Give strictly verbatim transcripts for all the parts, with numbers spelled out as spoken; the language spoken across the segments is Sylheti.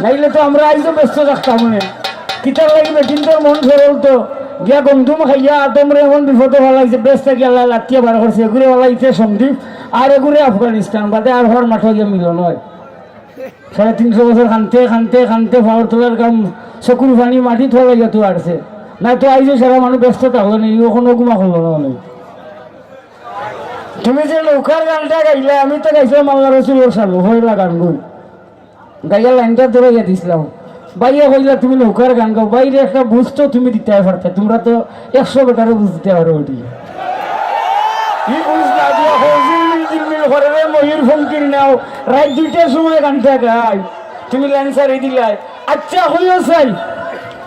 নাইলে তো আমরা আইজও ব্যস্ত থাকতাম নে। কিতার লাগি বেটিন্তর মন সরল তো, গিয়া গন্ধুম খাইয়া আদমরে এমন বিপদো ফালাইছে, বেশ থাকি আল্লায় লাত্তিয়া বার করছে, এগুরে ফালাইছে সন্দ্বীপ, আর এগুরে আফগানিস্তান, বাদে আর হর মাঠো গিয়া মিলন অয়। সাড়ে তিনশো বছর খানতে খানতে খানতে পাওর তলার গাম, চকুর পানি মাটিত ফালাইয়া তো আরছে। না তো আইজও সারা মানুষ ব্যস্ত থাকলো নি, ও কোনো গুমা করলো না অনে। তুমি যে নৌকার গানটা গাইলা, আমি তো গাইছিলাম আল্লাহ রসুলর শানো, পয়লা গান গুন। গাইয়া লাইনটা ধরাইয়া দিছিলাম। ভাইয়ে কইলা, "তুমি নৌকার গান গাও।" ভাইরে একটা বুঝ তো তুমি দিতায় পারতায়, তোমরা তো একশো বেটারে বুঝ দিতায় পারো ওটি। ই বুঝ না দিয়া হজিলমিল জিলমিল করে রে ময়ূর ফঙ্কির নাও, রাইত দুইটার সময় গানটা গাই, তুমি লাইন ছাড়ি দিলায়। আচ্ছা, কইও চাই,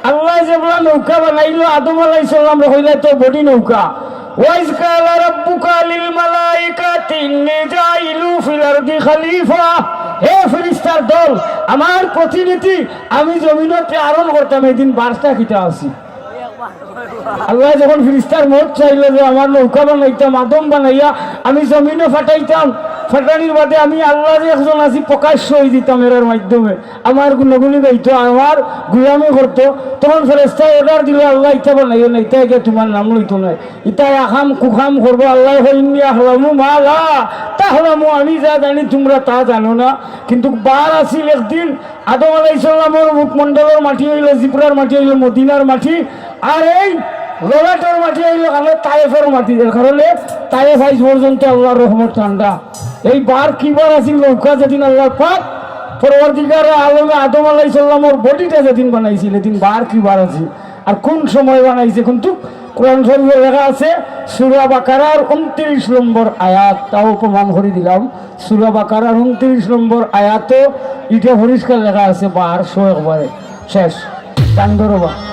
আল্লায় যেবলা নৌকা বানাইলো, আদম আলাইহিস সালামরে কইলা তো বডি নৌকা। ওয়াইজ কালা রাব্বুকা লিল মালাইকাতি ইন্নী জাইলু ফিল আরদি খালিফা। হে ফিরিস্তার দল, আমার প্রতিনিধি, আমি জমিনো প্রেরণ করতাম, এদিন বার্তা কিতা আছে? আল্লায় যখন ফিরিস্তার মত চাইলো যে আমার নৌকা বানাইতাম, আদম বানাইয়া আমি জমিনো ফাটাইতাম, ফাটানির বাদে আমি আল্লাহ যে একজন আছি প্রকাশ্য অই দিতাম এরার মাধ্যমে। আমার গুণগুলি গাইতো, আমার গুলামি করতো, তখন ফেরেস্তায় অর্ডার দিলো, "আল্লাহ, ইতা বানাইও না, ইতা গিয়া তোমার নাম লইতো না, ইতা আহাম কুহাম করবো।" আল্লায় কয়, "ইন্নী আ'লামু মা লা তা'লামু, আমি যা জানি তোমরা তা জানো না।" কিন্তু বার আছিল একদিন, আদম আলাইহিস সালামর মুখমণ্ডলর মাটি অইলো, জিব্রার মাটি অইলো মদিনার মাটি, আর এই ললাটর মাটি অইলো কানো তায়েফর মাটি, এর কারণে তায়েফ আইজ পর্যন্ত আল্লাহর রহমত ঠান্ডা। এই বার কি বার আছিল? নৌকা যেদিন আল্লাহ পাক পরওয়ারদিগারে আলমে আদম আলাইহিস সালামর বডিটা যেদিন বানাইছিল, এদিন বার কি বার আছিল? আর কোন সময় বানাইছে? কিন্তু কোরআন শরীফে লেখা আছে, সূরা বাকারার ঊনত্রিশ নম্বর আয়াত, তাও প্রমাণ করি দিলাম, সূরা বাকারার ঊনত্রিশ নম্বর আয়াতো ইটা পরিষ্কার লেখা আছে, বারশো একবারে শেষ। কান ধরো বা।